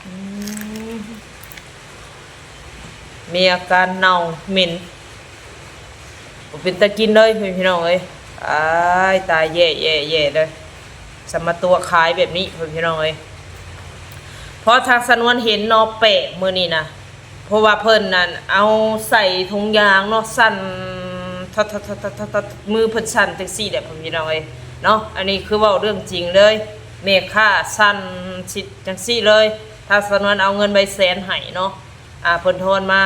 ອືມ ມີອາການເນົ່າເໝັນ ບໍ່ເປັນຕາກິນເລີຍ ພີ່ນ້ອງເອີຍ. ອ້າຍ ຕາຍ ແຍ່ໆໆເລີຍ ສະມາຕົວະຂາຍແບບນີ້ ພີ່ນ້ອງເອີຍ. ເພາະທາງສະໜວນເຫັນເນາະ ແປກມື້ນີ້ນະ ເພາະວ່າເພິ່ນນັ້ນເອົາໃສ່ຖົງຢາງເນາະ ສັ່ນ ທະ ທະ ທະ ທະ ທະ ມືເພິ່ນສັ່ນຈັ່ງຊີ້ແຫຼະ ພໍ່ແມ່ພີ່ນ້ອງເອີຍເນາະ. ອັນນີ້ຄືເວົ້າເລື່ອງຈິງເລີຍ ແມ່ຄ້າສັ່ນຊິຈັ່ງຊີ້ເລີຍ. ທາງສະໜວນເອົາເງິນໃບແສນໃຫ້ເນາະ ອ່າ ເພິ່ນທອນມາ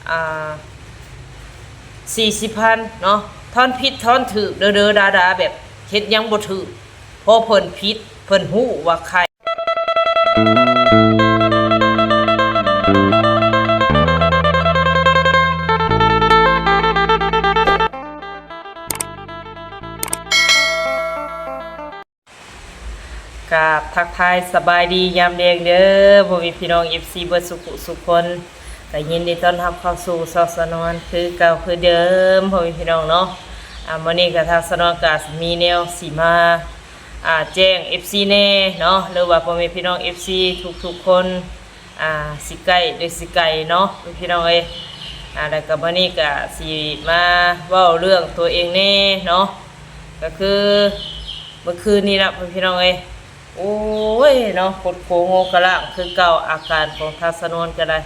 ອ່າ ສີ່ສິບພັນເນາະ ທອນຜິດທອນຖືກ ເດີໆດາໆ ແບບເຮັດຫຍັງບໍ່ຖືກ ເພາະເພິ່ນຜິດ ເພິ່ນຮູ້ວ່າໃຄ ກາບທັກທາຍສະບາຍດີຍາມແລງເດີ ພໍ່ແມ່ພີ່ນ້ອງ ເອັຟຊີ ເບິດສຸຂູສຸຄົນ ກະຍິນດີຕ້ອນຮັບເຂົ້າສູ່ຊ່ອງສະໜວນຄືເກົ່າຄືເດີມ ພໍ່ແມ່ພີ່ນ້ອງເນາະ. ອາ ມື້ນີ້ກະທາງສະໜວນກະມີແນວຊິມາ ອາ ແຈ້ງເອັຟຊີແດ່ເນາະ ຫຼືວ່າພໍ່ແມ່ພີ່ນ້ອງເອັຟຊີທຸກໆຄົນ ອາ ຊິໃກ້ຫຼືຊິໄກເນາະ ພີ່ນ້ອງເອີຍ. ອາ ແລ້ວກະມື້ນີ້ກະຊິມາເວົ້າເລື່ອງຕົວເອງແດ່ເນາະ ກະຄືເມື່ອຄືນນີ້ລະ ພີ່ນ້ອງເອີຍ. ໂອ້ຍເນາະ ຄົດໂຄໂຮກະລາງຄືເກົ່າ ອາການຂອງທາງສະໜວນກະໄດ້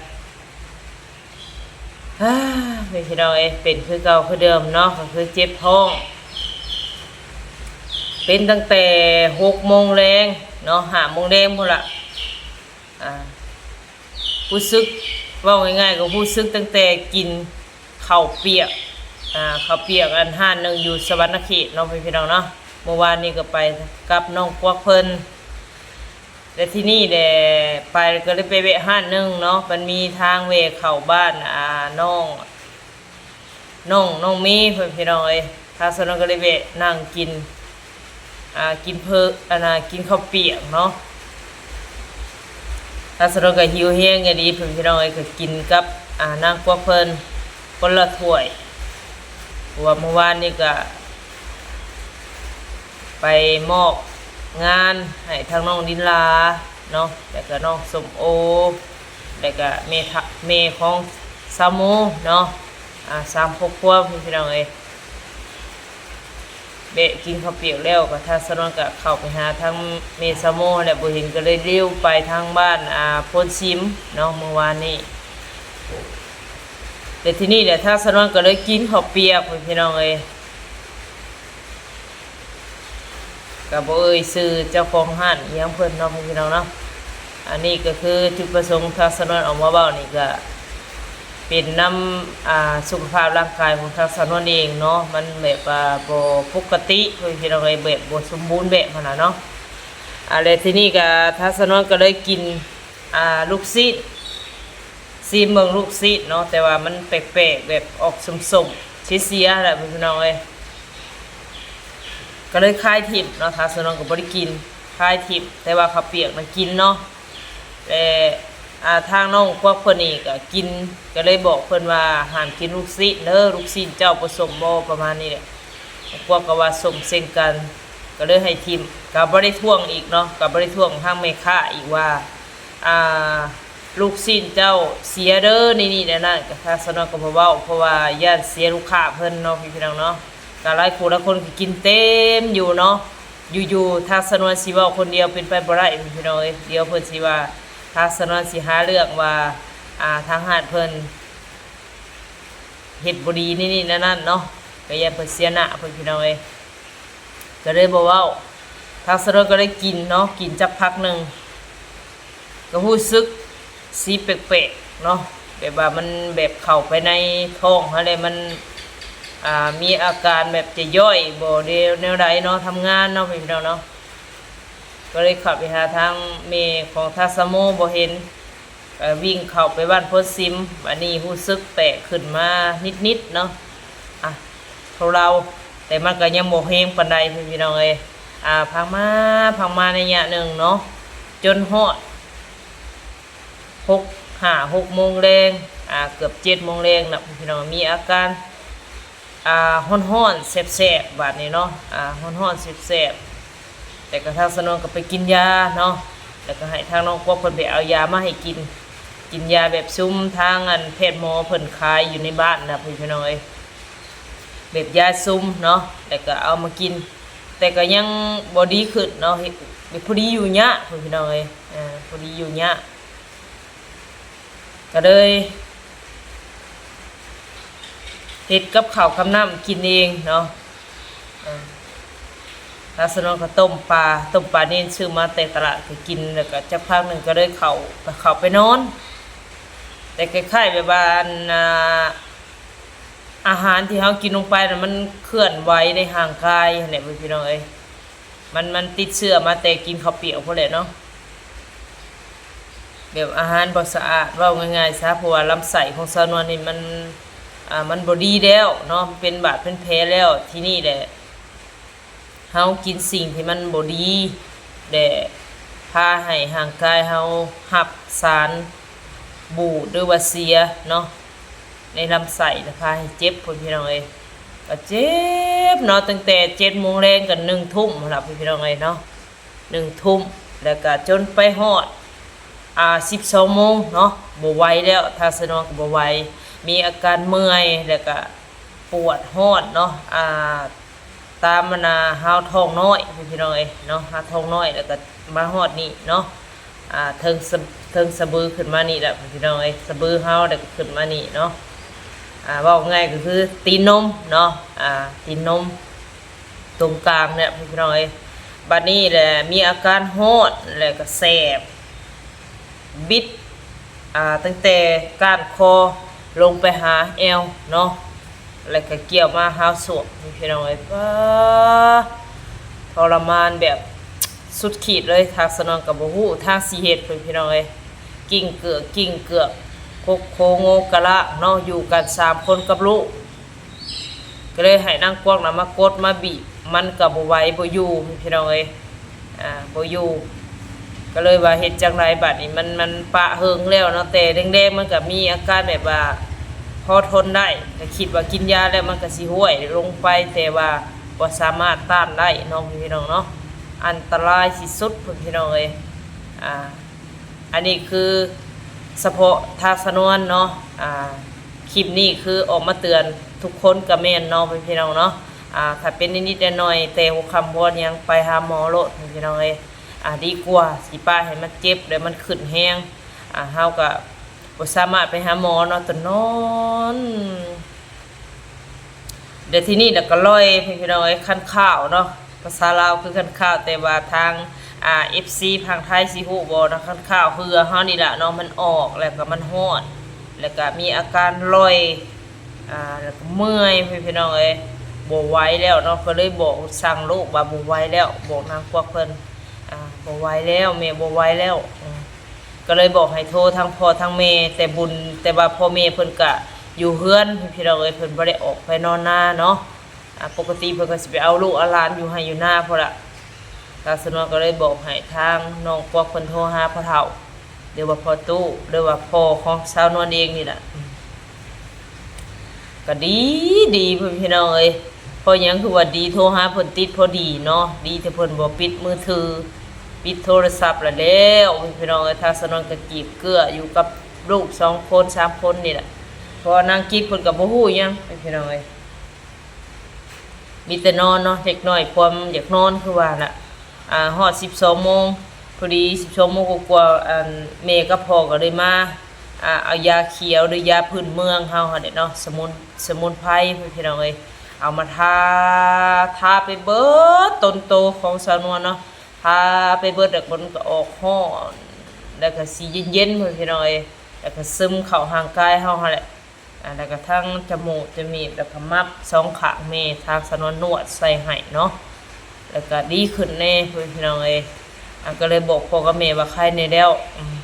ພີ່ນ້ອງເອີຍ ເປັນຄືເກົ່າຄືເດີມເນາະ ກະຄືເຈັບທ້ອງ ເປັນຕັ້ງແຕ່ຫົກໂມງແລງເນາະ ຫ້າໂມງແລງພຸ້ນລະ. ອາ ຮູ້ສຶກ ເວົ້າງ່າຍໆ ກໍຮູ້ສຶກຕັ້ງແຕ່ກິນເຂົ້າປຽກ ອາ ເຂົ້າປຽກອັນຮ້ານໜຶ່ງຢູ່ສະຫວັນນະເຂດເນາະ ພີ່ນ້ອງເນາະ. ເມື່ອວານນີ້ກໍໄປກັບນ້ອງກວັກເພິ່ນ ແລະ ທີ່ນີ້ແຫຼະ ໄປກໍເລີຍໄປແວະຮ້ານໜຶ່ງເນາະ ມັນມີທາງແວ່ເຂົ້າບ້ານ ອາ ນ້ອງ ນ້ອງ ນ້ອງເມ ພີ່ນ້ອງເອີຍ. ທາງສະໜວນກໍເລີຍແວະນັ່ງກິນ ອາ ກິນເພີ ອັນນ່າ ກິນເຂົ້າປຽກເນາະ. ທາງສະໜວນກໍຫິວແຮງອີ່ຫຼີ ພີ່ນ້ອງເອີຍ ກໍກິນກັບ ອາ ນາງກວັກເພິ່ນຄົນລະຖ້ວຍ ເພາະວ່າເມື່ອວານນີ້ກໍ ໄປມອບງານໃຫ້ທາງນ້ອງລິນລາເນາະ ແລ້ວກະນ້ອງສົ້ມໂອ ແລ້ວກະແມ່ທະ ແມ່ຂອງສາວໂມເນາະ ອາ ສາມຄອບຄົວ ພີ່ນ້ອງເອີຍ. ແວະກິນເຂົ້າປຽກແລ້ວ ກະທາງສະໜວນກະເຂົ້າໄປຫາທາງແມ່ສາວໂມຫັ້ນແຫຼະ ບໍ່ເຫັນ ກະເລີຍລິ້ວໄປທາງບ້ານ ອາ ໂພນຊິມເນາະ ເມື່ອວານນີ້. ແລ້ວທີ່ນີ້ແຫຼະ ທາງສະໜວນກະເລີຍກິນເຂົ້າປຽກ ພີ່ນ້ອງເອີຍ. ກະບໍ່ເອີ່ຍຊື່ເຈົ້າຂອງຮ້ານອີ່ຫຍັງເພິ່ນເນາະ ພີ່ນ້ອງເນາະ. ອັນນີ້ກະຄືຈຸດປະສົງທາງສະໜວນອອກມາເວົ້ານີ້ກະເປັນນຳ ອາ ສຸຂະພາບຮ່າງກາຍຂອງທາງສະໜວນເອງເນາະ ມັນແບບວ່າບໍ່ປົກກະຕິ ພີ່ນ້ອງເອີຍ ແບບບໍ່ສົມບູນແບບຫັ້ນນະເນາະ. ອາ ແລະ ທີນີ້ກະທາງສະໜວນກະເລີຍກິນ ອາ ລູກຊີ້ນ ຊີມເບິ່ງລູກຊີ້ນເນາະ ແຕ່ວ່າມັນແປກໆ ແບບອອກສົ້ມໆ ເສຍໆ ແຫຼະ ພີ່ນ້ອງເອີຍ. ກໍເລີຍຄາຍຖິ້ມເນາະ ທາງສະໜວນກໍບໍ່ໄດ້ກິນ ຄາຍຖິ້ມ ແຕ່ວ່າເຂົ້າປຽກນະກິນເນາະ. ແລະ ອາ ທາງນ້ອງກວັກເພິ່ນນີ້ກໍກິນ ກໍເລີຍບອກເພິ່ນວ່າ ຫ້າມກິນລູກຊີ້ນເດີ ລູກຊີ້ນເຈົ້າບໍ່ສົ້ມບໍ່ ປະມານນີ້ແຫຼະ. ກວັກກໍວ່າສົ້ມເຊັ່ນກັນ ກໍເລີຍໃຫ້ຖິ້ມ ກໍບໍ່ໄດ້ທວງອີກເນາະ ກໍບໍ່ໄດ້ທວງທາງແມ່ຄ້າອີກວ່າ ອາ ລູກຊີ້ນເຈົ້າເສຍເດີ ນີ້ໆ ແນວນັ້ນ ກໍທາງສະໜວນກໍບໍ່ເວົ້າ ເພາະວ່າຢ້ານເສຍລູກຄ້າເພິ່ນເນາະ ພີ່ນ້ອງເນາະ. ກໍຫຼາຍຄູ່ຫຼາຍຄົນກໍກິນເຕັມຢູ່ເນາະ ຢູ່ໆ ທາງສະໜວນຊິເວົ້າຄົນດຽວເປັນໄປບໍ່ໄດ້ ພີ່ນ້ອງເອີຍ. ດຽວເພິ່ນຊິວ່າ ທາງສະໜວນຊິຫາເລື່ອງວ່າ ອາ ທາງຮ້ານເພິ່ນເຮັດບໍ່ດີ ນີ້ໆ ແນວນັ້ນເນາະ ກໍຢ້ານເພິ່ນເສຍໜ້າເພິ່ນ ພີ່ນ້ອງເອີຍ. ກໍເລີຍບໍ່ເວົ້າ ທາງສະໜວນກໍໄດ້ກິນເນາະ ກິນຈັກພັກໜຶ່ງ ກໍຮູ້ສຶກຊິແປກໆ ເນາະ ແບບວ່າມັນແບບເຂົ້າໄປໃນທ້ອງຫັ້ນແຫຼະ ມັນ ອາ ມີອາການແບບຈະຍ່ອຍບໍ່ ແນວໃດເນາະ ທຳງານເນາະ ພີ່ນ້ອງເນາະ. ກໍເລີຍເຂົ້າໄປຫາທາງແມ່ຂອງທາງສາວໂມ ບໍ່ເຫັນ ກໍວິ່ງເຂົ້າໄປບ້ານໂພນຊິມ ບາດນີ້ຮູ້ສຶກແປກຂຶ້ນມານິດໆ ເນາະ ອາ ເທົ່າລາວ ແຕ່ມັນກໍຍັງບໍ່ແຮງປານໃດ ພີ່ນ້ອງເອີຍ. ອາ ພັກມາ ພັກມາໄລຍະໜຶ່ງເນາະ ຈົນຮອດຫົກ ຫ້າ ຫົກໂມງແລງ ອາ ເກືອບເຈັດໂມງແລງນະ ພີ່ນ້ອງ ມີອາການ ອ່າ ຮ້ອນໆ ແສບໆ ບາດນີ້ເນາະ ອ່າ ຮ້ອນໆ ແສບໆ ແຕ່ກະທາງສະໜວນກໍໄປກິນຢາເນາະ ແລ້ວກໍໃຫ້ທາງນ້ອງກວກເພິ່ນໄປເອົາຢາມາໃຫ້ກິນ ກິນຢາແບບຊຸມທາງອັນແພດໝໍເພິ່ນຂາຍຢູ່ໃນບ້ານນະ ພີ່ນ້ອງເອີຍ ແບບຢາຊຸມເນາະ ແລ້ວກໍເອົາມາກິນ ແຕ່ກໍຍັງບໍ່ດີຂຶ້ນເນາະ ເຮັດ ເຮັດພໍດີຢູ່ຍາກ ພີ່ນ້ອງເອີຍ ເອີ ພໍດີຢູ່ຍາກ ກໍເລີຍເຮັດກັບເຂົ້າກັບນ້ຳກິນເອງເນາະ ເອີ ທາງສາວນວນກໍຕົ້ມປາ ຕົ້ມປານີ້ຊື້ມາແຕ່ຕະຫຼາດກໍກິນ ແລ້ວກໍຈັກພັກໜຶ່ງກໍເລີຍເຂົ້າ ກໍເຂົ້າໄປນອນ ແຕ່ຄ້າຍໆແບບວ່າອັນ ອ່າ ອາຫານທີ່ເຮົາກິນລົງໄປນະ ມັນເຄື່ອນໄຫວໃນຮ່າງກາຍຫັ້ນແຫຼະ ພີ່ນ້ອງເອີຍ ມັນ ມັນຕິດເຊື້ອມາແຕ່ກິນເຂົ້າປຽກພຸ້ນແຫຼະເນາະ ແບບອາຫານບໍ່ສະອາດ ເວົ້າງ່າຍໆຊະ ເພາະວ່າລຳໄສ້ຂອງສາວນວນນີ້ມັນ ອ່າ ມັນບໍ່ດີແລ້ວເນາະ ມັນເປັນບາດເປັນແຜແລ້ວ ທີນີ້ແຫຼະ ເຮົາກິນສິ່ງທີ່ມັນບໍ່ດີ ແລະ ພາໃຫ້ຮ່າງກາຍເຮົາຮັບສານບູດ ຫຼືວ່າເສຍເນາະ ໃນລຳໄສ້ ແລະ ພາໃຫ້ເຈັບພຸ້ນ ພີ່ນ້ອງເອີຍ ກໍເຈັບເນາະ ຕັ້ງແຕ່ເຈັດໂມງແລງ ກໍໜຶ່ງທຸ່ມພຸ້ນລະ ພີ່ນ້ອງເອີຍເນາະ ໜຶ່ງທຸ່ມ ແລ້ວກໍຈົນໄປຮອດ ອ່າ ສິບສອງໂມງເນາະ ບໍ່ໄຫວແລ້ວ ທາງສາວນວນກໍບໍ່ໄຫວ ມີອາການເມື່ອຍ ແລ້ວກໍປວດຮ້ອນເນາະ ອ່າ ຕາມອັນນ່າຮາວທ້ອງນ້ອຍ ພີ່ນ້ອງເອີຍເນາະ ຮາວທ້ອງນ້ອຍ ແລ້ວກໍມາຮອດນີ້ເນາະ ອ່າ ເທິງສະ ເທິງສະບືຂຶ້ນມານີ້ແຫຼະ ພີ່ນ້ອງເອີຍ ສະບືເຮົາ ແລ້ວກໍຂຶ້ນມານີ້ເນາະ ອ່າ ເວົ້າງ່າຍກໍຄືຕີນນົມເນາະ ອ່າ ຕີນນົມ ຕົງກາງເນຍ ພີ່ນ້ອງເອີຍ ບັດນີ້ແຫຼະ ມີອາການຮ້ອນ ແລ້ວກໍແສບ ບິດ ອ່າ ຕັ້ງແຕ່ກ້ານຄໍລົງໄປຫາແອວເນາະ ແລ້ວກໍກ່ຽວມາຮາວສວກ ພີ່ນ້ອງເອີຍ ປາ ທໍລະມານແບບສຸດຂີດເລີຍ ທາງສາວນວນກໍບໍ່ຮູ້ທາງຊິເຮັດ ພີ່ນ້ອງເອີຍ ກິ້ງເກືອກກິ້ງເກືອກ ໂຄກໂຄໂງກະລາກເນາະ ຢູ່ກັນສາມຄົນກັບລູກ ກໍເລີຍໃຫ້ນາງກວກນະມາກົດມາບີບ ມັນກໍບໍ່ໄຫວບໍ່ຢູ່ ພີ່ນ້ອງເອີຍ ອ່າ ບໍ່ຢູ່ ກໍເລີຍວ່າເຮັດຈັ່ງໃດບັດນີ້ ມັນ ມັນປະເຫິງແລ້ວເນາະ ແຕ່ແດງໆ ມັນກໍມີອາການແບບວ່າພໍທົນໄດ້ ກໍຄິດວ່າກິນຢາແລ້ວມັນກໍຊິຫ້ວຍລົງໄປ ແຕ່ວ່າບໍ່ສາມາດຕ້ານໄດ້ເນາະ ພີ່ນ້ອງເນາະ ອັນຕະລາຍທີ່ສຸດ ພີ່ນ້ອງເອີຍ ອ່າ ອັນນີ້ຄືສະເພາະທາງສາວນວນເນາະ ອ່າ ຄລິບນີ້ຄືອອກມາເຕືອນທຸກຄົນກໍແມ່ນເນາະ ພີ່ນ້ອງເນາະ ອ່າ ຖ້າເປັນນິດໆໜ້ອຍໆ ແຕ່ຫົວຄ່ຳຫົວຫຍັງໄປຫາໝໍໂລດ ພີ່ນ້ອງເອີຍ ອ່າ ດີກວ່າຊິປະໃຫ້ມັນເຈັບ ແລ້ວມັນຂຶ້ນແຮງ ອ່າ ເຮົາກໍບໍ່ສາມາດໄປຫາໝໍເນາະ ຕ້ອງນອນ ແລ້ວທີນີ້ລະກໍລອຍ ພີ່ນ້ອງເອີຍ ຄັນຄາວເນາະ ພາສາລາວຄືຄັນຄາວ ແຕ່ວ່າທາງ ອ່າ ເອັຟຊີ ຝັ່ງໄທຊິຮູ້ບໍ່ເນາະ ຄັນຄາວເຫື່ອເຮົານີ້ລະເນາະ ມັນອອກ ແລ້ວກໍມັນຮ້ອນ ແລ້ວກໍມີອາການລອຍ ອ່າ ແລ້ວກໍເມື່ອຍ ພີ່ນ້ອງເອີຍ ບໍ່ໄຫວແລ້ວເນາະ ກໍເລີຍບອກສັ່ງລູກວ່າບໍ່ໄຫວແລ້ວ ບອກນາງກວກເພິ່ນ ອ່າ ບໍ່ໄຫວແລ້ວ ແມ່ບໍ່ໄຫວແລ້ວ ກໍເລີຍບອກໃຫ້ໂທທາງພໍ່ທາງແມ່ ແຕ່ບຸນ ແຕ່ວ່າພໍ່ແມ່ເພິ່ນກະຢູ່ເຮືອນ ພີ່ນ້ອງເອີຍ ເພິ່ນບໍ່ໄດ້ອອກໄປນອນນາເນາະ ອ່າ ປົກກະຕິເພິ່ນກໍຊິໄປເອົາລູກເອົາຫຼານຢູ່ໄຮ່ຢູ່ນາພຸ້ນລະ ທາງສາວນວນກໍເລີຍບອກໃຫ້ທາງນ້ອງກວກເພິ່ນໂທຫາພໍ່ເຖົ້າ ຫຼືວ່າພໍ່ຕູ້ ຫຼືວ່າພໍ່ຂອງສາວນວນເອງນີ້ລະ ກໍດີ ດີ ພີ່ນ້ອງເອີຍ ເພາະຫຍັງຄືວ່າດີ ໂທຫາເພິ່ນຕິດພໍດີເນາະ ດີທີ່ເພິ່ນບໍ່ປິດມືຖື ປິດໂທລະສັບລະແລ້ວ ພີ່ນ້ອງເອີຍ ທາງສາວນວນກໍກີບເກື້ອຢູ່ກັບລູກສອງຄົນສາມຄົນນີ້ລະ ເພາະວ່ານາງກິດເພິ່ນກໍບໍ່ຮູ້ຫຍັງ ພີ່ນ້ອງເອີຍ ມີແຕ່ນອນເນາະ ເດັກນ້ອຍຄວາມຢາກນອນຄືວ່າລະ ອ່າ ຮອດສິບສອງໂມງ ພໍດີສິບສອງໂມງກວ່າໆ ອັນ ແມ່ກັບພໍ່ກໍເລີຍມາ ອ່າ ເອົາຢາຂຽວ ຫຼື ຢາພື້ນເມືອງເຮົາຫັ້ນແຫຼະເນາະ ສະໝຸນ ສະໝຸນໄພ ພີ່ນ້ອງເອີຍ ເອົາມາທາ ທາໄປເບິດຕົນໂຕຂອງສາວນວນເນາະ ທາໄປເບິດ ແລ້ວມັນກໍອອກຮ້ອນ ແລ້ວກໍຊິເຢັນໆ ພີ່ນ້ອງເອີຍ ແລ້ວກໍຊຶມເຂົ້າຮ່າງກາຍເຮົາຫັ້ນແຫຼະ ອ່າ ແລ້ວກໍທັງຈະມູກຈະໝີບ ແລ້ວກໍມັບສອງຂ້າງແມ່ ທາງສາວນວນນວດໃສ່ໃຫ້ເນາະ ແລ້ວກໍດີຂຶ້ນແດ່ ພີ່ນ້ອງເອີຍ ອ່າ ກໍເລີຍບອກພໍ່ກັບແມ່ວ່າໄຄແດ່ແລ້ວ ອືມ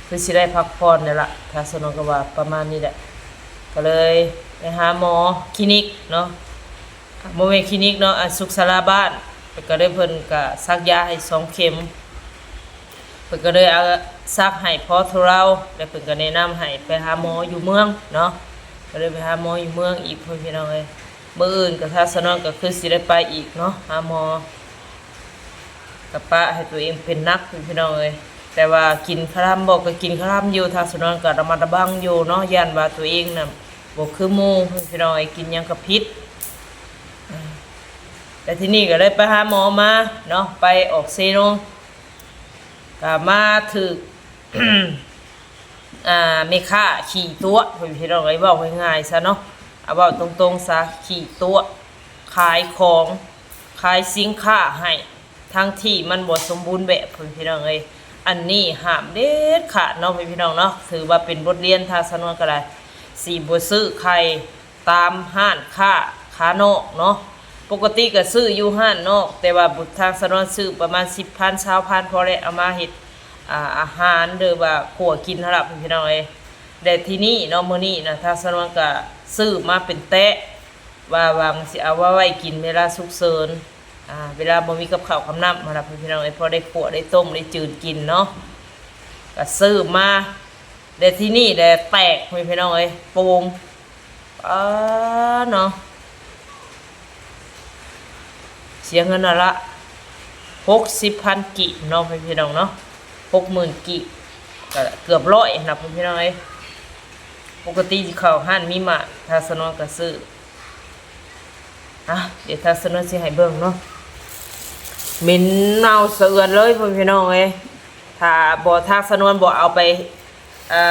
ຄືຊິໄດ້ພັກຜ່ອນແລ້ວລະ ທາງສາວນວນກໍວ່າປະມານນີ້ແຫຼະ ກໍເລີຍໄປຫາໝໍຄລີນິກເນາະ ບໍ່ແມ່ນຄລີນິກເນາະ ອັນ ສຸກສາລາບ້ານ ແລ້ວກໍເລີຍເພິ່ນກໍສັກຢາໃຫ້ສອງເຂັມ ເພິ່ນກໍເລີຍເອົາສັກໃຫ້ພໍທຸເລົາ ແລ້ວເພິ່ນກໍແນະນຳໃຫ້ໄປຫາໝໍຢູ່ເມືອງເນາະ ກໍເລີຍໄປຫາໝໍຢູ່ເມືອງອີກ ພີ່ນ້ອງເອີຍ ມື້ອື່ນກໍທາງສາວນວນກໍຄືຊິໄດ້ໄປອີກເນາະ ຫາໝໍ ກະປະໃຫ້ຕົວເອງເປັນໜັກ ພີ່ນ້ອງເອີຍ. ແຕ່ວ່າກິນຄະລຳບໍ່ ກໍກິນຄະລຳຢູ່, ທາງສະນວນກໍລະມັດລະວັງຢູ່ເນາະ, ຢ້ານວ່າຕົວເອງນະບໍ່ຄືໝູ່ ພີ່ນ້ອງເອີຍ, ກິນຫຍັງກໍຜິດ. ແຕ່ທີນີ້ກໍເລີຍໄປຫາໝໍມາເນາະ, ໄປອອກເຊໂນ ກໍມາຖືກ ອ່າ ແມ່ຄ້າຂີ້ຕົວະ ພີ່ນ້ອງເອີຍ, ເວົ້າງ່າຍໆຊະເນາະ, ເອົາເວົ້າຕົງໆຊະ, ຂີ້ຕົວະ ຂາຍຂອງ ຂາຍສິນຄ້າໃຫ້ ທັງທີ່ມັນບໍ່ສົມບູນແບບ ພີ່ນ້ອງເອີຍ. ອັນນີ້ຫ້າມເດັດຂາດເນາະ ພີ່ນ້ອງເນາະ, ຖືວ່າເປັນບົດຮຽນ, ທາງສະນວນກໍໄດ້ ຊິບໍ່ຊື້ໄຂ່ ຕາມຮ້ານຄ້າຂານອກເນາະ. ປົກກະຕິກໍຊື້ຢູ່ຮ້ານນອກ, ແຕ່ວ່າທາງສະນວນຊື້ປະມານສິບພັນ ຊາວພັນ ພໍແລ້ວເອົາມາເຮັດ ອ່າ ອາຫານ ຫຼືວ່າຂົ້ວກິນຫັ້ນລະ ພີ່ນ້ອງເອີຍ. ແລະ ທີນີ້ເນາະ ມື້ນີ້ນະ ທາງສະນວນກໍຊື້ມາເປັນແຕະ ວ່າຫວັງຊິເອົາມາໄວ້ກິນເວລາສຸກເສີນ, ອ່າ ເວລາບໍ່ມີກັບເຂົ້າກັບນ້ຳຫັ້ນລະ ພີ່ນ້ອງເອີຍ, ພໍໄດ້ຂົ້ວ ໄດ້ຕົ້ມ ໄດ້ຈືນກິນເນາະ. ກໍຊື້ມາ ແລະ ທີນີ້ແຫຼະແຕກ ພີ່ນ້ອງເອີຍ, ໂປ່ງ ອາ ເນາະ, ເສຍເງິນອັນລະຫົກສິບພັນກີບເນາະ ພີ່ນ້ອງເນາະ, ຫົກໝື່ນກີບ ກໍເກືອບຮ້ອຍຫັ້ນນະ ພີ່ນ້ອງເອີຍ. ປົກກະຕິຊິເຂົ້າຮ້ານມີມາດ ທາງສະນວນກໍຊື້. ອ່ະ ດຽວທາງສະນວນຊິໃຫ້ເບິ່ງເນາະ, ເໝັນເນົ່າສະເອືອນເລີຍ ພີ່ນ້ອງເອີຍ. ຖ້າບໍ່ ທາງສະນວນບໍ່ເອົາໄປ ເອີ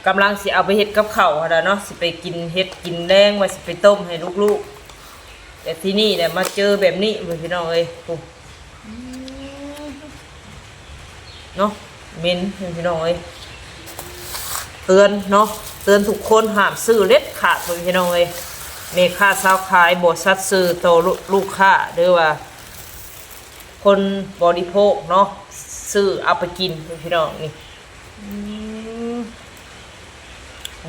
ກຳລັງຊິເອົາໄປເຮັດກັບເຂົ້າຫັ້ນລະເນາະ, ຊິໄປກິນ ເຮັດກິນແລງ ວ່າຊິໄປຕົ້ມໃຫ້ລູກໆ. ແຕ່ທີນີ້ແຫຼະມາເຈີແບບນີ້ ພີ່ນ້ອງເອີຍ, ໂອ້ ເນາະ, ເໝັນ ພີ່ນ້ອງເອີຍ. ເຕືອນເນາະ, ເຕືອນທຸກຄົນຫ້າມຊື້ເດັດຂາດ ພີ່ນ້ອງເອີຍ. ແມ່ຄ້າຊາວຂາຍບໍ່ສັດຊື່ຕໍ່ລູກ ລູກຄ້າ ຫຼືວ່າຄົນບໍລິໂພກເນາະ, ຊື້ເອົາໄປກິນ ພີ່ນ້ອງ. ນີ້ ອືມ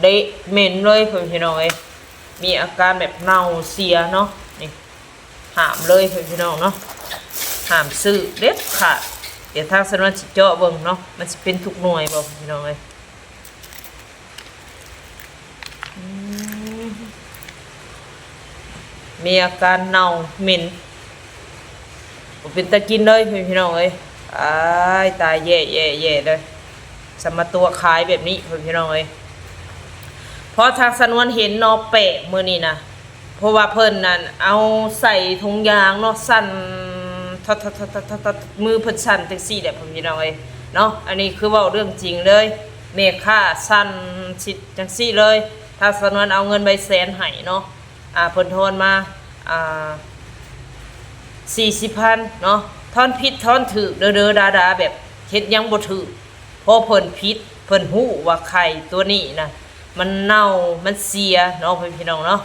ເດະເໝັນເລີຍ ພີ່ນ້ອງເອີຍ, ມີອາການແບບເນົ່າເສຍເນາະ. ນີ້ ຫ້າມເລີຍ ພີ່ນ້ອງເນາະ, ຫ້າມຊື້ເດັດຂາດ. ດຽວທາງສະນວນຊິເຈາະເບິ່ງເນາະ, ມັນຊິເປັນທຸກໜ່ວຍບໍ່ ພີ່ນ້ອງເອີຍ. ອືມ ມີອາການເນົ່າເໝັນ ບໍ່ເປັນຕາກິນເລີຍ ພີ່ນ້ອງເອີຍ. ອາຍ ຕາຍແຍ່ໆໆເລີຍ, ສະມາຕົວະຂາຍແບບນີ້ ພີ່ນ້ອງເອີຍ. ເພາະທາງສະນວນເຫັນເນາະ ແປກມື້ນີ້ນະ, ເພາະວ່າເພິ່ນນັ້ນເອົາໃສ່ຖົງຢາງເນາະ, ສັ່ນ ທັດໆໆໆ ມືເພິ່ນສັ່ນຈັ່ງຊີ້ແຫຼະ ພີ່ນ້ອງເອີຍເນາະ. ອັນນີ້ຄືເວົ້າເລື່ອງຈິງເລີຍ, ແມ່ຄ້າສັ່ນຊິຈັ່ງຊີ້ເລີຍ. ທາງສະນວນເອົາເງິນໃບແສນໃຫ້ເນາະ, ອ່າ ເພິ່ນທອນມາ ອ່າ ສີ່ສິບພັນເນາະ, ທອນຜິດທອນຖືກເດີໆດາໆ ແບບເຮັດຫຍັງບໍ່ຖືກ. ເພາະເພິ່ນຜິດ ເພິ່ນຮູ້ວ່າໄຂ່ຕົວນີ້ນະ ມັນເນົ່າ ມັນເສຍເນາະ ພີ່ນ້ອງເນາະ.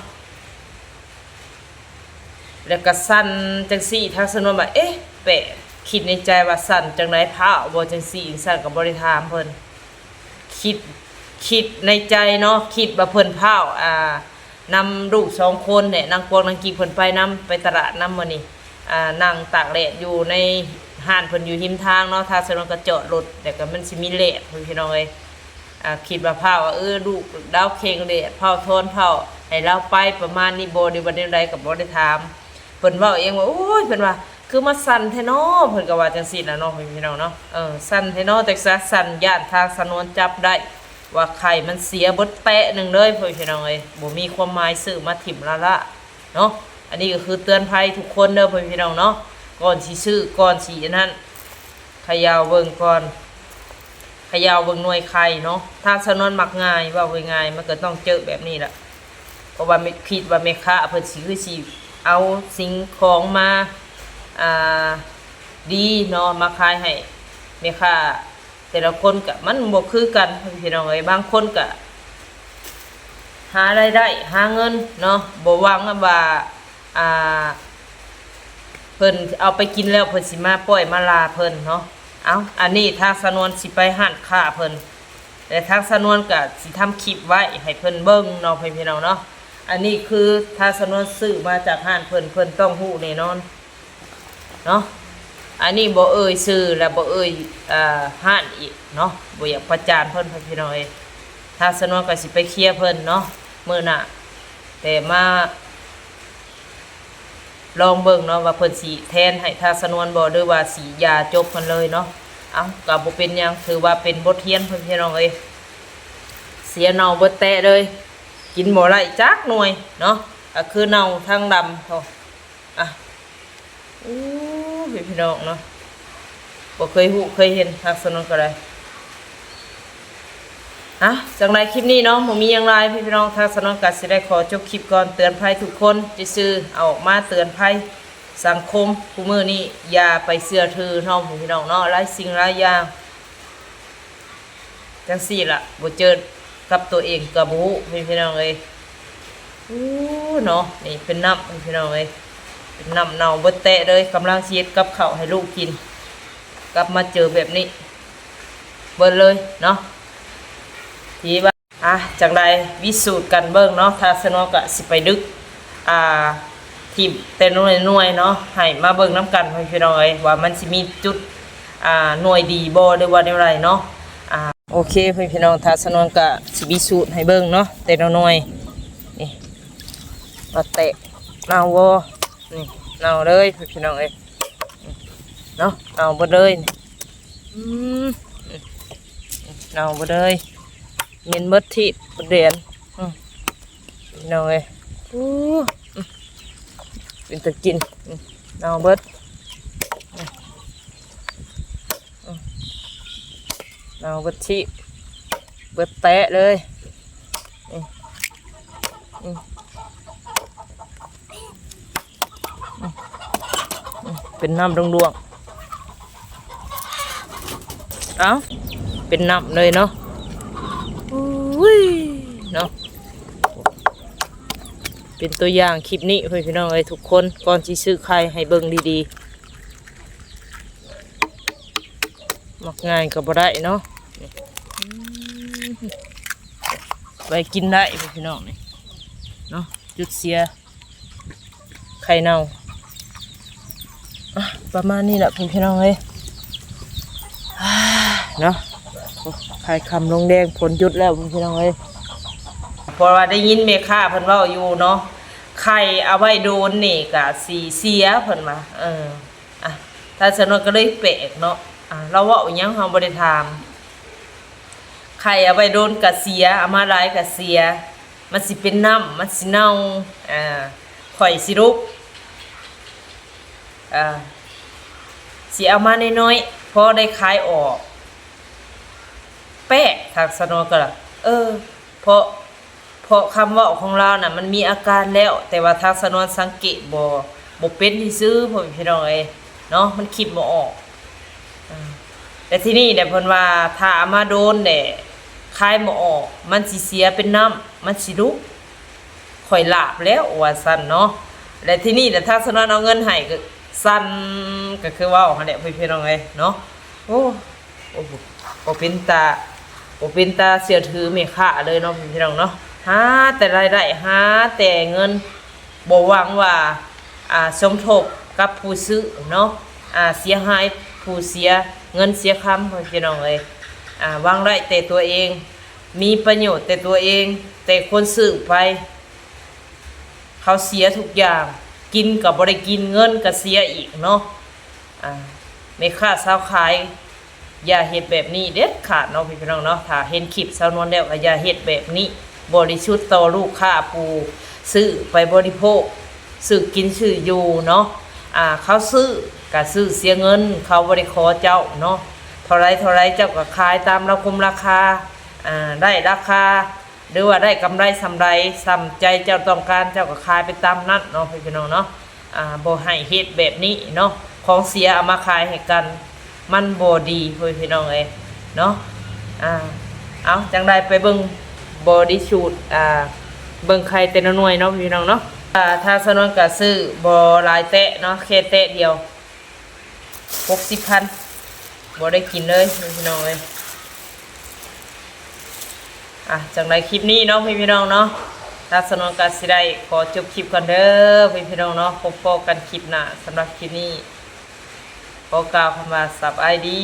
ແລ້ວກໍສັ່ນຈັ່ງຊີ້, ທາງສະນວນວ່າ ເອະ ແປກ, ຄິດໃນໃຈວ່າສັ່ນຈັ່ງໃດ, ພ້າວບໍ່ຈັ່ງຊີ້ຈັ່ງຊັ້ນ, ກໍບໍ່ໄດ້ຖາມເພິ່ນ. ຄິດ ຄິດໃນໃຈເນາະ, ຄິດວ່າເພິ່ນພ້າວ ອ່າ ນຳລູກສອງຄົນແຫຼະ, ນາງກວາງນາງກີກເພິ່ນໄປນຳ, ໄປຕະຫຼາດນຳມື້ນີ້. ອ່າ ນັ່ງຕາກແດດຢູ່ໃນຮ້ານເພິ່ນຢູ່ຮິມທາງເນາະ, ທາງສະນວນກໍຈອດລົດ, ແລ້ວກໍມັນຊິມີແດດ ພີ່ນ້ອງເອີຍ. ອ່າ ຄິດວ່າພ້າວວ່າ ເອີ ລູກລາວເຄັ່ງແດດ, ພ້າວທອນ, ພ້າວໃຫ້ລາວໄປ ປະມານນີ້ບໍ່ ຫຼືວ່າແນວໃດ ກໍບໍ່ໄດ້ຖາມ. ເພິ່ນເວົ້າເອງວ່າ ໂອ້ຍ ເພິ່ນວ່າ ຄືມາສັ່ນແທ້ເນາະ, ເພິ່ນກໍວ່າຈັ່ງຊີ້ລະເນາະ ພີ່ນ້ອງເນາະ. ເອີ ສັ່ນແທ້ເນາະ, ແຕ່ສະສັ່ນ ຢ້ານທາງສະນວນຈັບໄດ້ວ່າໄຂ່ມັນເສຍເບິດແຕະໜຶ່ງເລີຍ ພີ່ນ້ອງເອີຍ. ບໍ່ມີຄວາມໝາຍຊື້ມາຖິ້ມລ້າໆເນາະ. ອັນນີ້ກໍຄືເຕືອນໄພທຸກຄົນເດີ ພີ່ນ້ອງເນາະ, ກ່ອນຊິຊື້ ກ່ອນຊິອັນນັ້ນ ຂະເຍົາເບິ່ງກ່ອນ, ຂະເຍົາເບິ່ງໜ່ວຍໄຂ່ເນາະ. ທາງສະນວນມັກງ່າຍ, ເວົ້າງ່າຍໆ ມັນກໍຕ້ອງເຈີແບບນີ້ລະ. ເພາະວ່າແມ່ ຄິດວ່າແມ່ຄ້າເພິ່ນຊິ ຄືຊິເອົາສິ່ງຂອງມາ ອ່າ ດີເນາະ ມາຂາຍໃຫ້ແມ່ຄ້າ. ແຕ່ລະຄົນກະມັນບໍ່ຄືກັນ ພີ່ນ້ອງເອີຍ. ບາງຄົນກະຫາລາຍໄດ້ ຫາເງິນເນາະ, ບໍ່ຫວັງວ່າ ອ່າ ເພິ່ນເອົາໄປກິນແລ້ວ ເພິ່ນຊິມາປ້ອຍມາລາເພິ່ນເນາະ. ເອົ້າ ອັນນີ້ທາງສະນວນຊິໄປຮ້ານຄ້າເພິ່ນ ແລະ ທາງສະນວນກະຊິທຳຄລິບໄວ້ໃຫ້ເພິ່ນເບິ່ງເນາະ ພີ່ນ້ອງເນາະ. ອັນນີ້ຄືທາງສະນວນຊື້ມາຈາກຮ້ານເພິ່ນ, ເພິ່ນຕ້ອງຮູ້ແນ່ນອນເນາະ. ອັນນີ້ບໍ່ເອີ່ຍຊື່ ແລະ ບໍ່ເອີ່ຍ ເອີ່ ຮ້ານອີກເນາະ, ບໍ່ຢາກປະຈານເພິ່ນ ພີ່ນ້ອງເອີຍ. ທາງສະນວນກໍຊິໄປເຄຍເພິ່ນເນາະມື້ໜ້າ, ແຕ່ມາ ລອງເບິ່ງເນາະ ວ່າເພິ່ນຊິແທນໃຫ້ທາງສະໜວນບໍ່ ຫຼືວ່າຊິຢາຈົບມັນເລີຍເນາະ. ເອົ້າ ກໍບໍ່ເປັນຫຍັງ ຖືວ່າເປັນບົດຮຽນເພິ່ນ ພີ່ນ້ອງເອີຍ. ເສຍເນົ່າເບິດແຕະເລີຍ ກິນບໍ່ໄດ້ຈັກໜ່ວຍເນາະ. ກໍຄືເນົ່າທັງດຳ ໂອ້ ອ່ະ ໂອ້ ພີ່ນ້ອງເນາະ ບໍ່ເຄີຍຮູ້ເຄີຍເຫັນ ທາງສະໜວນກໍໄດ້. ອ່ະ ຈັ່ງໃດຄລິບນີ້ເນາະ ບໍ່ມີຫຍັງຫຼາຍ ພີ່ນ້ອງ. ທາງສະໜວນກໍຊິໄດ້ຂໍຈົບຄລິບກ່ອນ. ເຕືອນໄພທຸກຄົນ ຊື່ໆ ເອົາອອກມາເຕືອນໄພສັງຄົມ ຄູ່ມື້ນີ້ຢ່າໄປເຊື່ອຖືເນາະ ພີ່ນ້ອງເນາະ. ຫຼາຍສິ່ງຫຼາຍຢ່າງ ຈັ່ງຊີ້ລະ ບໍ່ເຈີກັບຕົວເອງກໍບໍ່ຮູ້ ພີ່ນ້ອງເອີຍ. ໂອ້ ເນາະ ນີ້ເປັນນ້ຳ ພີ່ນ້ອງເອີຍ ເປັນນ້ຳເນົ່າເບິດແຕະເລີຍ. ກຳລັງຊິເຮັດກັບເຂົ້າໃຫ້ລູກກິນ ກັບມາເຈີແບບນີ້ເບິດເລີຍເນາະ. ທີ່ວ່າ ອ່ະ ຈັ່ງໃດພິສູດກັນເບິ່ງເນາະ. ທາງສະໜວນກໍຊິໄປດຶກ ອ່າ ຖິ້ມແຕ່ໜ່ວຍໆເນາະ ໃຫ້ມາເບິ່ງນຳກັນ ພີ່ນ້ອງເອີຍ ວ່າມັນຊິມີຈຸດ ອ່າ ໜ່ວຍດີບໍ່ ຫຼືວ່າແນວໃດເນາະ. ອ່າ ໂອເຄ ພີ່ນ້ອງ ທາງສະໜວນກະຊິພິສູດໃຫ້ເບິ່ງເນາະ ແຕ່ໜ່ວຍໆ ນີ້ ວ່າແຕກເນົ່າບໍ່. ນີ້ ເນົ່າເລີຍ ພີ່ນ້ອງເອີຍ ເນາະ ເນົ່າເບິດເລີຍ. ອືມ ເນົ່າເບິດເລີຍ ເໝັນເບິດທີບເບິດແດນ ອືມ ພີ່ນ້ອງເອີຍ. ໂອ້ ອືມ ເປັນຕາກິນ ອືມ ເນົ່າເບິດ ອືມ ອືມ ເນົ່າເບິດທີບເບິດແຕະເລີຍ. ອືມ ອືມ ອືມ ເປັນນ້ຳດວງໆ ເອົ້າ ເປັນນ້ຳເລີຍເນາະ. ໂອ້ຍ ເນາະ ເປັນຕົວຢ່າງຄລິບນີ້ ພີ່ນ້ອງເອີຍ ທຸກຄົນ ກ່ອນຊິຊື້ໄຂ່ໃຫ້ເບິ່ງດີໆ ມັກງ່າຍກໍບໍ່ໄດ້ເນາະ. ອືມ ໄວ້ກິນໄດ້ ພີ່ນ້ອງ ນີ້ເນາະ ຈຸດເສຍໄຂ່ເນົ່າ. ອ່ະ ປະມານນີ້ລະ ພີ່ນ້ອງເອີຍ ເນາະ. ໂອ້ ຄາຍຄ່ຳລົງແດງ ຝົນຢຸດແລ້ວ ພີ່ນ້ອງເອີຍ. ເພາະວ່າໄດ້ຍິນແມ່ຄ້າເພິ່ນເວົ້າຢູ່ເນາະ ໄຂ່ເອົາໄວ້ໂດນນີ້ກະຊິເສຍ ເພິ່ນວ່າ ເອີ ອ່ະ ທາງສະໜວນກໍເລີຍແປກເນາະ ອ່າ ລາວເວົ້າອີ່ຫຍັງເຮົາບໍ່ໄດ້ຖາມ. ໄຂ່ເອົາໄວ້ໂດນກະເສຍ ເອົາມາຫຼາຍກະເສຍ ມັນຊິເປັນນ້ຳ ມັນຊິເນົ່າ ອ່າ ຂ້ອຍຊິລຸກ ອ່າ ຊິເອົາມານ້ອຍໆ ພໍໄດ້ຂາຍອອກ. ແປກ ທາງສະໜວນກໍລະ ເອີ ເພາະ ເພາະຄຳເວົ້າຂອງລາວນະ ມັນມີອາການແລ້ວ ແຕ່ວ່າທາງສະໜວນສັງເກດບໍ່ ບໍ່ເປັນຊື່ໆ ພໍ່ແມ່ພີ່ນ້ອງເອີຍເນາະ ມັນຄິດບໍ່ອອກ. ເອີ ແຕ່ທີນີ້ແຫຼະ ເພິ່ນວ່າຖ້າເອົາມາໂດນແຫຼະ ຂາຍບໍ່ອອກ ມັນຊິເສຍເປັນນ້ຳ ມັນຊິຫຼຸບ ຂ້ອຍລາບແລ້ວ ວ່າຊັ້ນເນາະ. ແລະ ທີນີ້ແຫຼະ ທາງສະໜວນເອົາເງິນໃຫ້ ກໍສັ່ນ ກໍຄືເວົ້າຫັ້ນແຫຼະ ພີ່ນ້ອງເອີຍເນາະ. ໂອ້ ໂອ້ ບໍ່ເປັນຕາ ບໍ່ເປັນຕາເຊື່ອຖືແມ່ຄ້າເລີຍເນາະ ພີ່ນ້ອງເນາະ. ຫາແຕ່ລາຍໄດ້ ຫາແຕ່ເງິນ ບໍ່ຫວັງວ່າ ອ່າ ສົມທົບກັບຜູ້ຊື້ເນາະ ອ່າ ເສຍຫາຍຜູ້ເສຍເງິນເສຍຄຳ ພີ່ນ້ອງເອີຍ. ອ່າ ຫວັງໄດ້ແຕ່ຕົວເອງ ມີປະໂຫຍດແຕ່ຕົວເອງ ແຕ່ຄົນຊື້ໄປ ເຂົາເສຍທຸກຢ່າງ ກິນກໍບໍ່ໄດ້ກິນ ເງິນກໍເສຍອີກເນາະ. ອ່າ ແມ່ຄ້າຊາວຂາຍ ຢ່າເຮັດແບບນີ້ເດັດຂາດເນາະ ພີ່ນ້ອງເນາະ. ຖ້າເຫັນຄລິບສາວນວນແລ້ວກໍຢ່າເຮັດແບບນີ້ ບໍ່ລິສຸດຕໍ່ລູກຄ້າຜູ້ຊື້ໄປບໍລິໂພກ ຊື້ກິນຊື້ຢູ່ເນາະ. ອ່າ ເຂົາຊື້ກໍຊື້ເສຍເງິນ ເຂົາບໍ່ໄດ້ຂໍເຈົ້າເນາະ. ເທົ່າໃດເທົ່າໃດເຈົ້າກໍຂາຍຕາມລາຄົມລາຄາ ອ່າ ໄດ້ລາຄາ ຫຼືວ່າໄດ້ກຳໄລສ່ຳໃດ ສ່ຳໃຈເຈົ້າຕ້ອງການ ເຈົ້າກໍຂາຍໄປຕາມນັ້ນເນາະ ພີ່ນ້ອງເນາະ. ອ່າ ບໍ່ໃຫ້ເຮັດແບບນີ້ເນາະ ຂອງເສຍເອົາມາຂາຍໃຫ້ກັນ ມັນບໍ່ດີ ພໍ່ແມ່ພີ່ນ້ອງເອີຍເນາະ. ອ່າ ເອົາ ຈັ່ງໃດໄປເບິ່ງບໍລິສູດ ອ່າ ເບິ່ງໄຂ່ແຕ່ລະໜ່ວຍເນາະ ພີ່ນ້ອງເນາະ. ອ່າ ທາງສາວນວນກໍຊື້ບໍ່ຫຼາຍແຕະເນາະ ແຄ່ແຕະດຽວ ຫົກສິບພັນ ບໍ່ໄດ້ກິນເລີຍ ພີ່ນ້ອງເອີຍ. ອ່ະ ຈັ່ງໃດຄລິບນີ້ເນາະ ພີ່ນ້ອງເນາະ ທາງສາວນວນກໍຊິໄດ້ຂໍຈົບຄລິບກ່ອນເດີ ພີ່ນ້ອງເນາະ. ພົບພໍ້ກັນຄລິບໜ້າ ສຳລັບຄລິບນີ້ ຂໍກ່າວຄຳວ່າສະບາຍດີ.